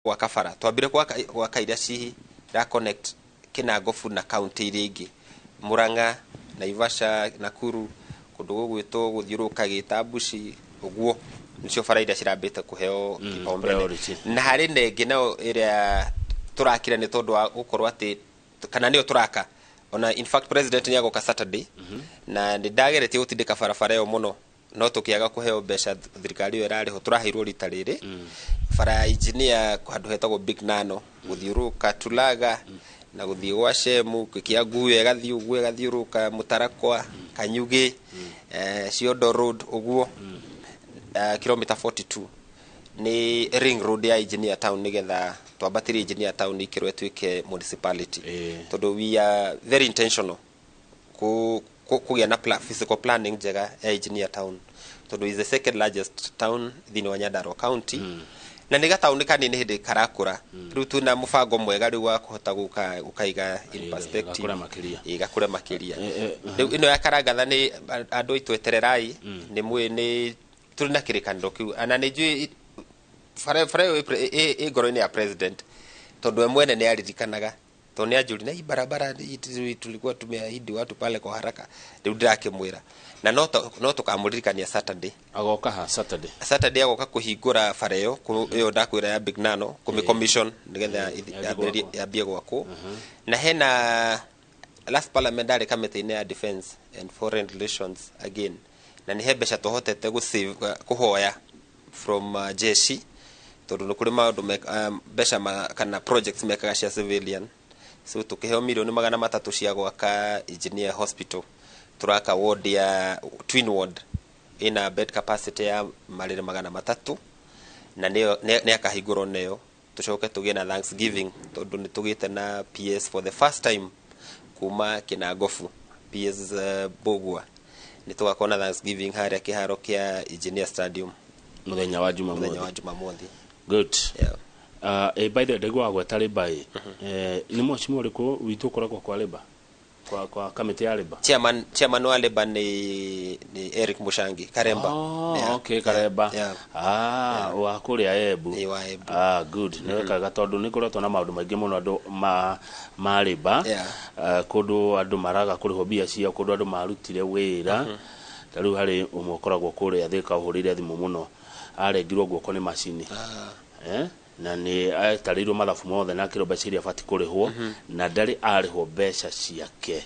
Gwaka bara, twambire gwaka iria cira connect Kinangofu na kaunti iria ingĩ, Murang'a, Naivasha, Nakuru, kũndũ gũgwĩtwo gũthiũrũrũka Gĩtambuci ũguo. Nĩcio bara iria cirambĩte kũheo kipaumbele. Priority. Na harĩ na ĩngĩ nayo ĩrĩa tũrakire nĩ tondũ wa gũkorwo atĩ kana nĩyo tũraka ona. In fact, president nĩ agoka Saturday, na nĩ ndageretie gũtindĩka barabara ĩyo mũno no tũkĩaga kũheo mbeca. Thirikari ĩyo ĩrarĩho tũraheirwo rita rĩrĩ bara ya engineer handũ hetagwo Big Nano, gũthiũrũrũka Tulaga na gũthiĩ gwa Shemu, Kĩanguyo, ĩgathiĩ ũguo ĩgathiũrũrũka Mũtarakwa, Kanyugĩ, Ciondo Road ũguo, kilomita 42 nĩ ring road ya Engineer Town, nĩgetha twambatĩrie Engineer Town ikĩrwo ĩtuĩke municipality, tondũ we are very intentional kũgĩa na physical planning njega ya Engineer Town, tondũ is the second largest town thĩinĩ wa Nyandarua County, na nĩ gataũni kanini hĩndĩ karakũra. Rĩu twĩna mũbango mwega rĩu wa kũhota gũka gũkaiga in perspective. Gakũre makĩria. Ĩ, gakũre makĩria. Eh. Rĩu ĩno ya Karangatha nĩ andũ aitũ etererai, nĩ mwĩ nĩ tũrĩ na kĩrĩkanĩro kĩu, na nĩ njũĩ bara ĩyo ĩ ngoro-inĩ ya president, tondũ we mwene nĩ aririkanaga, tondũ nĩ anjũri na hii barabara hii tulikuwa tumeahidi watu pale kwa haraka. Rĩu ndĩrakĩmwĩra na no tũkamũririkania Saturday. Agoka ha Saturday? Saturday agoka kũhingũra bara ĩyo ĩyo ndakwĩra ya Big Nano, kũmĩ commission nĩgetha Yambie gwakwo. Yambie gwakwo. Na hena last parliament ndarĩ kamĩtĩ-inĩ ya defense and foreign relations again, na nĩ he mbeca tũhotete gũ kũhoya from jeshi, tondũ nĩ kũrĩ maũndũ mbeca kana projects mekaga cia civilian. So tũkĩheo mirioni 300 cia gwaka Engineer Hospital. Tũraka ward ya twin ward ĩna bed capacity ya marĩrĩ 300, na nĩyo nĩ akahingũrwo neyo. Tũcoke tũgĩe na thanksgiving, tondũ nĩ tũgĩte na PS for the first time kuma Kinangofu, PS Mbugua. Nĩ tũgakorwo na thanksgiving harĩa kĩharo kĩa Engineer Stadium. Mũthenya wa Jumamothi. Mũthenya wa Jumamothi. Good. Yeah. By the way, ndaigua gweta Labour ĩ, nĩ mheshimiwa ũrĩkũ witũ ũkoragwo kwa Labour, kwa kamĩtĩ ya Labour? Chairman wa Labour ni Eric Mushangi Karemba. Oh, Yeah. okay, Karemba. Yeah. Ah, wa kũrĩa Embu. Ĩ, wa Embu. Ah, good. Nĩ wekaga tondũ nĩ koretwo na maũndũ maingĩ mũno andũ ma Labour. Kũndũ andũ maraga kũrĩhwo mbia ciao, kũndũ andũ marutire wĩra. Ta rĩu harĩ ũmwe ũkoragwo kũrĩa Thĩka ũhũrĩire thimũ mũno, arengirwo guoko nĩ macini. Eh? Na nĩ etarĩirwo mathabu mothe na akĩrwo mbeca iria abatiĩ kũrĩhwo, na ndarĩ arĩhwo mbeca ciake.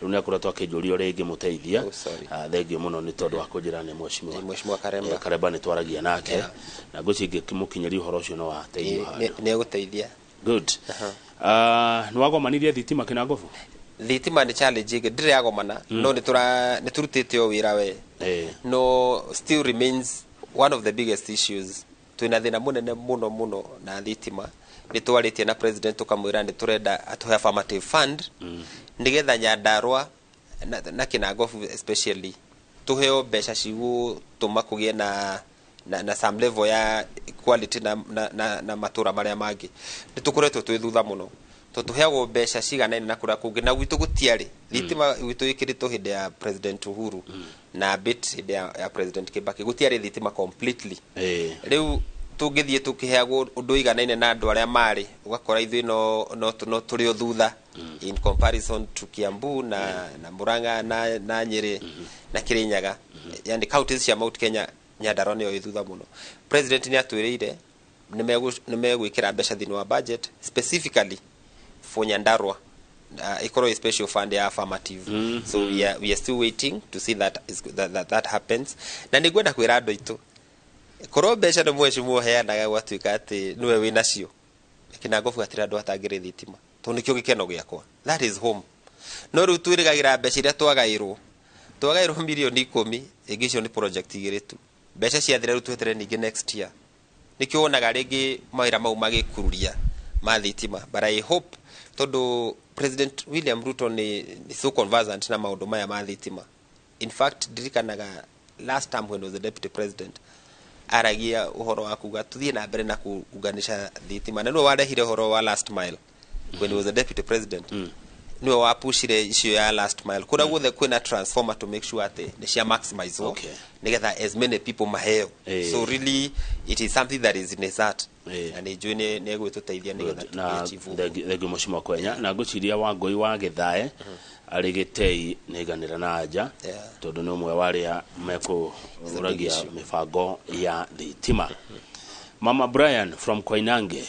Rĩu nĩ akoretwo akĩnjũria ũrĩa ingĩmũteithia. Oh, sorry. Ah, thengiũ mũno nĩ tondũ wa kũnjĩra nĩ mheshimiwa. Nĩ Mheshimiwa Karemba. Karemba nĩ twaragia nake na ngwĩciria ingĩkĩmũkinyĩria ũhoro ũcio no wateithio handũ. Nĩ egũteithia. Good. Ah, nĩ wagomanirie thitima Kinangobu? Thitima nĩ challenge ĩngĩ ndĩrĩ yagomana, no nĩ tũrutĩte o wĩra we, no still remains one of the biggest issues. Twĩna thĩna mũnene mũno mũno na thitima. Nĩ twarĩtie na president, tũkamwĩra nĩ tũrenda atũhe affirmative fund, nĩgetha Nyandarua na Kinangofu especially tũheo mbeca cigũtũma kũgĩe na some level ya quality na matũra marĩa mangĩ. Nĩ tũkoretwo twĩ thutha mũno, tondũ tũheagwo mbeca ciganaine na kũrĩa kũngĩ, na gwitũ gũtiarĩ thitima. Gwitũ ĩkĩrĩtwo hĩndĩ ya President Uhuru na bit hĩndĩ ya President Kibaki. Gũtiarĩ thitima completely. Rĩu tũngĩthiĩ tũkĩheagwo ũndũ ũiganaine na andũ arĩa marĩ, ũgakora ithuĩ no tũrĩ o thutha in comparison to Kiambu na Murang'a na Nyĩrĩ na Kirinyaga, yani counties cia Mount Kenya. Nyandarua nĩyo ĩ thutha mũno. President nĩ atwĩrĩire nĩ megwĩkĩra mbeca thĩinĩ wa budget specifically for Nyandarua, ikorwo ĩ special fund ya affirmative. So we are still waiting to see that happens. Na nĩ ngwenda kwĩra andũ aitũ, korwo mbeca nĩ mheshimiwa ũheanaga, gwatuĩka atĩ nĩwe wĩ nacio, Kinangobu hatirĩ andũ atangĩrĩ thitima, tondũ nĩkĩo gĩkeno gĩakwa, that is home. No rĩu twĩrĩgagĩra mbeca iria twagaĩrwo mirioni 10, ĩngĩ icio nĩ project igĩrĩ tu. Mbeca ciathira, rĩu tweterere ningĩ next year. Nĩkĩo wonaga rĩngĩ mawĩra mau magĩkururia ma thitima. But I hope, tondũ President William Ruto nĩ so conversant na maũndũ maya ma thitima. In fact, ndirikanaga last time when he was the deputy president, aragia ũhoro wa kuga tuthiĩ na mbere na kuunganisha thitima, na nĩwe warehire ũhoro wa last mile when he was the deputy president. Niwe wapushire issue ya last mile kũrĩa guothe kwĩna transformer to make sure atĩ nĩ cia maximize nĩgetha as many people maheo. So really it is something that is in his heart na nĩ njũĩ nĩ egwĩtũteithia nĩgetha na tũkĩachieve ũguo. Thengiũ mũcimo kwenya na ngwĩciria Wangũi wa Gĩthae arĩ gĩtei nĩ iganĩra na anja tondũ nĩ ũmwe wa arĩa mekũragia issue. mĩbango ya thitima. Mama Brian from Koinange.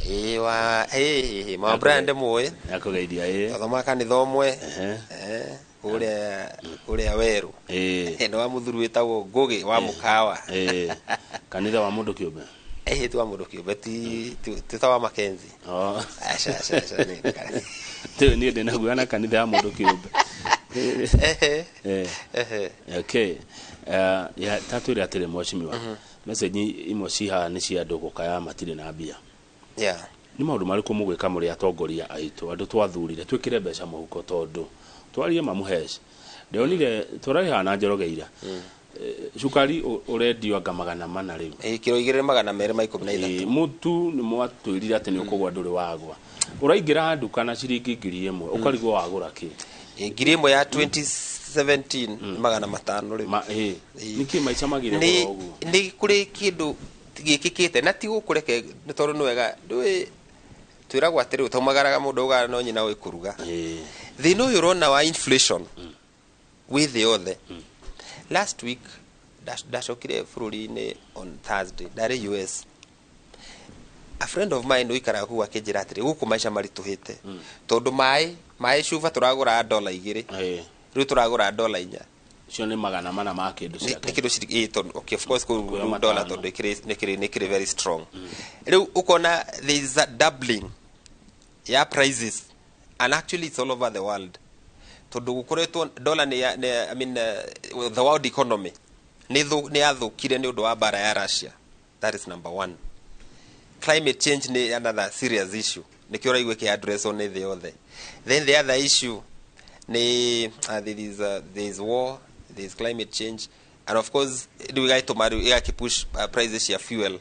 Ĩĩ, wa ĩĩ, Mama Brian ndĩmũĩ. Akũgeithia ĩĩ. Twathomaga kanitha ũmwe kũrĩa Werũ. Nĩ wa mũthuri wĩtagwo Ngũgĩ wa Mũkawa. Ĩĩ, kanitha wa mũndũ kĩũmbe. Ĩĩ, ti wa mũndũ kĩũmbe, ti ta wa Mackenzie. Oh. Aca, aca, aca. Tĩu niĩ ndĩnaguo na kanitha ya mũndũ kĩũmbe. Okay. Ya tatwĩre atĩrĩ mheshimiwa, message imwe ci haha nĩ cia andũ gũkaya matirĩ na mbia. Nĩ maũndũ marĩkũ mũgwĩka mũrĩ atongoria aitũ, andũ twathurire twĩkĩre mbeca mũhuko, tondũ twarie mamuhesh ndĩronire tũrarĩhaga na Njoroge ira. Cukari ũrendio anga 400 rĩu. Ĩĩ, kiro 2 213. Mũtu nĩ mwatwĩrire atĩ nĩ ũkũgwa, ndũrĩ wagwa. Ũraingĩra nduka na ciringi 1000 ũkarigwo wagũra kĩ. Ĩĩ, 1000 ya 2017 nĩ 500 rĩu. Ma ĩ nĩkĩ maica magire Nĩ goro ũguo? Nĩ kũrĩ kĩndũ gĩkĩkĩte na ti gũkũ, reke nĩ tondũ nĩ wega ndũĩ twĩragwo atĩrĩ ũtaumagaraga mũndũ augaga no nyina ũĩ kũruga. Thĩna ũyũ ũrona wa inflation wĩ thĩ yothe. Last week ndacokire bũrũri-inĩ on Thursday, ndarĩ US. A friend of mine ũikaraga kũu akĩnjĩra atĩrĩ gũkũ maica maritũhĩte tondũ maĩ cuba tũragũra $2, rĩu tũragũra $4. Cio nĩ 400 ma kĩndũ Nĩ ciake. Nĩ kĩndũ ciringi ĩ, tondũ okay, of course kũu Kwĩra rĩu dollar 5. Tondũ nĩ kĩrĩ very strong. Rĩu ũkona there is a doubling ya prices, and actually it's all over the world tondũ gũkoretwo dollar nĩ I mean, the world economy nĩ yathũkire nĩ ũndũ wa mbara ya Russia. That is number one. Climate change nĩ another serious issue, nĩkĩo ũraigua ĩkĩ-addresswo nĩ thĩ yothe. Then the other issue nĩ there is war, there is climate change, and of course rĩu ĩgatũma rĩu ĩgakĩpush prices cia fuel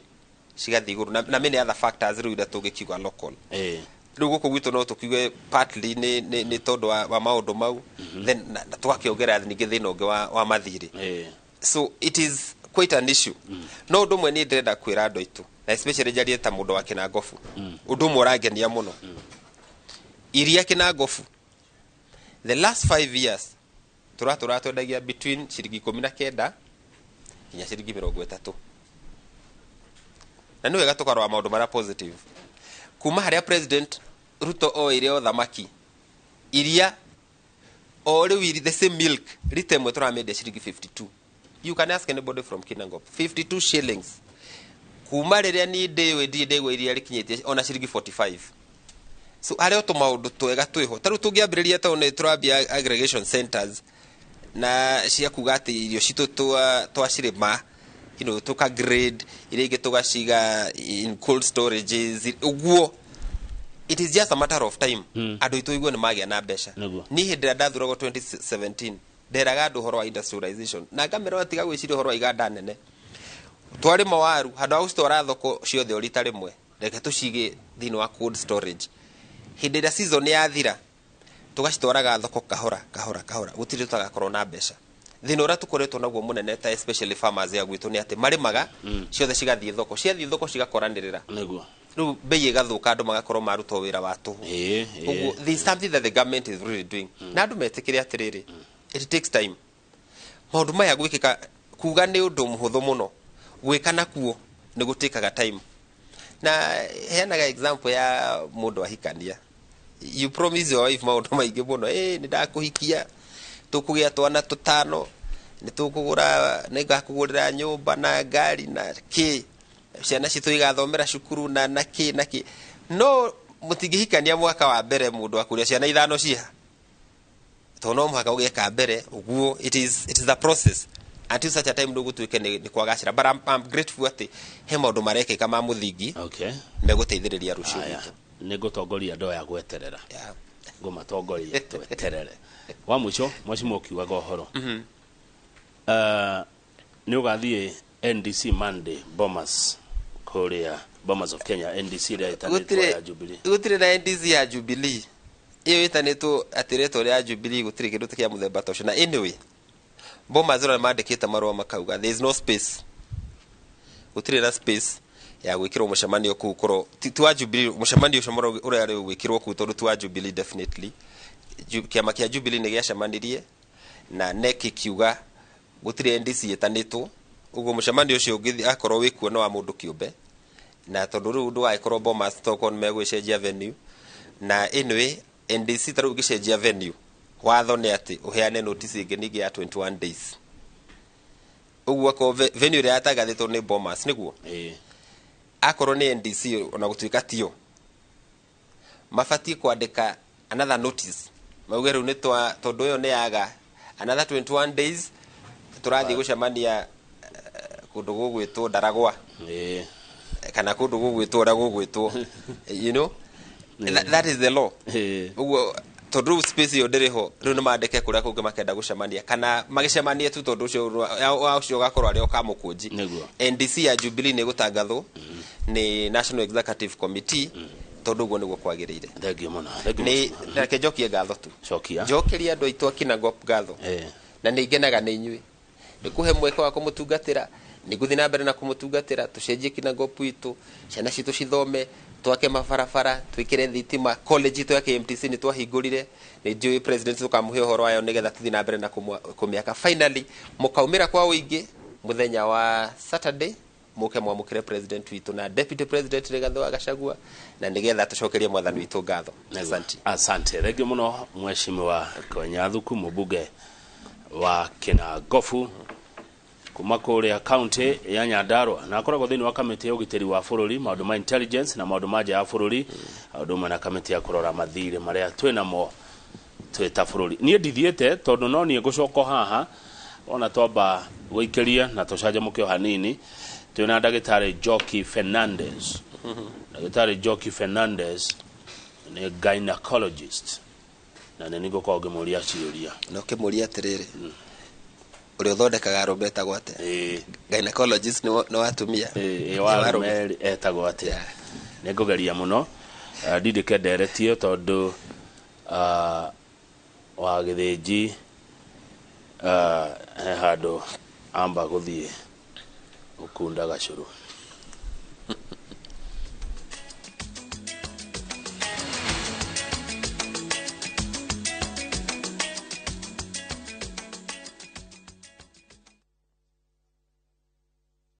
cigathiĩ igũrũ na many other factors rĩu iria tũngĩkiuga local. Rĩu gũkũ gwitũ no tũkiuge partly nĩ tondũ wa maũndũ mau, then na tũgakĩongerera ningĩ thĩna ũngĩ wa mathirĩ. So it is quite an issue. No ũndũ ũmwe niĩ ndĩrenda kwĩra andũ aitũ, na especially njarie ta mũndũ wa Kĩnangobu, ũndũ ũmwe ũrangenia mũno, iria Kĩnangobu the last 5 years tũratũra twendagia between ciringi 19 nginya ciringi 30, na nĩ wega tũkarora maũndũ marĩa positive. Kuma harĩa President Ruto oire ũthamaki, iria o rĩu the same milk rita ĩmwe tũramĩendia ciringi 52. You can ask anybody from Kinangop, 52 shillings. Kuma rĩrĩa niĩ ndĩũĩ ndirĩ ndaigua iria rĩkinyĩtie ona ciringi 45. So harĩ o tũmaũndũ twega twĩho. Ta rĩu tũngĩambĩrĩria, tondũ nĩ tũrambia aggregation centers na cia kuga atĩ irio citũ twacirĩma, tũka grade iria ingĩ tũgaciga in cold storages ũguo. It is just a matter of time andũ aitũ igue nĩ magĩa na mbeca. Niĩ hĩndĩ ĩrĩa ndathuragwo 2017 nderaga andũ ũhoro wa industrialization na ngamera tiga gwĩciria ũhoro wa iganda nene. Twarĩma waru, handũ ha gũcitwara thoko ciothe o rita rĩmwe, reke tũcige thĩinĩ wa cold storage. Hĩndĩ ĩrĩa season yathira tũgacitwaraga thoko kahora kahora kahora, gũtirĩ tũtagakorwo na mbeca. Thĩna ũrĩa tũkoretwo naguo mũnene ta especially farmers ya gwitũ nĩ atĩ marĩmaga ciothe cigathiĩ thoko, ciathiĩ thoko cigakoranĩrĩra, rĩu bei ĩgathũka, andũ magakorwo marutwo wĩra wa tũhũ. Ũguo there is something that the government is really doing, na andũ metĩkĩre atĩrĩrĩ, it takes time maũndũ maya gwĩkĩka. Kuga nĩ ũndũ mũhũthũ mũno, gwĩka nakuo nĩ gũtĩkaga time. Na heanaga example ya mũndũ ahikania, you promise your wife maũndũ maingĩ mũno, nĩ ndakũhikia, tũkũgĩa twana tũtano, nĩ tũkũgũra, nĩ ngakũgũrĩra nyũmba na ngari na kĩ, ciana citũ igathomera cukuru na kĩ na kĩ. No mũtingĩhikania mwaka wa mbere mũndũ akũria ciana ithano ciha, tondũ no mũhaka ũgĩe ka mbere ũguo. It is a process until such a time rĩu gũtuĩke nĩ kwagacĩra. But I'm grateful atĩ he maũndũ marekĩka ma mũthingi megũteithĩrĩria rũciũ Aya, rwitũ. Nĩ ngũtongoria andũ aya gweterera. Ngũmatongoria tweterere. Wa mũico mheshimiwa, ũkiugaga ũhoro nĩ ũgathiĩ NDC Monday Bomas, kũrĩa Bomas of Kenya, NDC ĩrĩa ĩtanĩtwo Gũtirĩ ya Jubilee. Gũtirĩ na NDC ya Jubilee. Ĩyo ĩtanĩtwo atĩ rĩtwa rĩa Jubilee gũtirĩ kĩndũ ta kĩa mũthemba ta ũcio. Na anyway, Bomas ũrĩa mandĩkĩte marũa makauga there is no space, gũtirĩ na space ya gwĩkĩrwo mũcemanio kũu, korwo ti wa Jubilee. Mũcemanio ũcio ũrĩa rĩu gwĩkĩrwo kũu, tondũ ti wa Jubilee definitely. Kĩama kĩa Jubilee nĩ gĩacemanirie na NEC ĩkiuga gũtirĩ NDC ĩtanĩtwo. Ũguo mũcemanio ũcio ũngĩthiĩ akorwo wĩkuo no wa mũndũ kĩũmbe, na tondũ rĩu ndũgagĩkorwo Bomas tokorwo nĩ megũgĩcenjia venue. Na anyway, NDC ta rĩu ũngĩcenjia venue, watho nĩ atĩ ũheane notice ĩngĩ ningĩ ya 21 days. Ũguo akorwo venue ĩrĩa yatangathĩtwo nĩ Bomas nĩguo akorwo nĩ NDC, ona gũtuĩka tio, mabatiĩ kwandĩka another notice mauge rĩu nĩ twa tondũ ĩyo nĩ yaga another 21 days, tũrathiĩ gũcemania kũndũ gũgwĩtwo Ndaragwa kana kũndũ gũgwĩtwo ũrĩa gũgwĩtwo. That is the law. Ũguo tondũ rĩu space ĩyo ndĩrĩ ho, rĩu nĩ mandĩke kũrĩa kũngĩ makenda gũcemania kana magĩcemanie tu, tondũ ũcio wa ũcio ũgakorwo arĩ o kamũkũnji. NDC ya Jubilee nĩ gũtangathwo nĩ National Executive Committee, tondũ ũguo nĩguo kwagĩrĩire. Thengiũ mũno, thengiũ Nĩ mũno. Reke njokie ngatho tu. Cokia. Njokeria andũ aitũ a Kinangop ngatho. Na nĩ ngenaga nĩ inyuĩ nĩ kũhe mweke wa kũmũtungatĩra. Nĩ ngũthiĩ na mbere na kũmũtungatĩra, tũcenjie Kinangop witũ, ciana citũ cithome, twake mabarabara, twĩkĩre thitima. College itũ ya KMTC nĩ twahingũrire, nĩ njũĩ president tũkamũhe ũhoro wayo nĩgetha tũthiĩ na mbere na kũmĩaka. Finally, mũkaumĩra kwa ũingĩ mũthenya wa Saturday, mũke mwamũkĩre president witũ na deputy president Rigathĩ wa Gachagua, na nĩgetha tũcokerie mwathani witũ ngatho. Asante. Asante, thengiũ mũno, Mheshimiwa Konya Thuku, mũmbunge wa Kinangofu kuma kũrĩa kaunti ya Nyandarua, na akoragwo thĩinĩ wa kamĩtĩ ya ũgitĩri wa bũrũri, maũndũ ma intelligence na maũndũ ma nja ya bũrũri, ũndũ ũmwe na kamĩtĩ ya kũrora mathirĩ marĩa twĩnamo twĩ ta bũrũri. Niĩ ndithiĩte tondũ no niĩ ngũcoka haha ona twamba gũikĩria na tũcanjamũke o hanini. Twĩna ndagĩtarĩ Njoki Fernandez. Ndagĩtarĩ Njoki Fernandez nĩ gynecologist, na nĩ nĩngũkorwo ngĩmũria ciũria. Na ũkĩmũria atĩrĩrĩ, ũrĩa ũthondekaga arũme etagwo atĩa? Gynecologist nĩ wa atumia. Ĩ wa arũme etagwo atĩa? Nĩ ngũgeria mũno. Ndindĩke nderetie tondũ wa gĩthĩnji he handũ amba gũthiĩ gũkunda gacũrũ.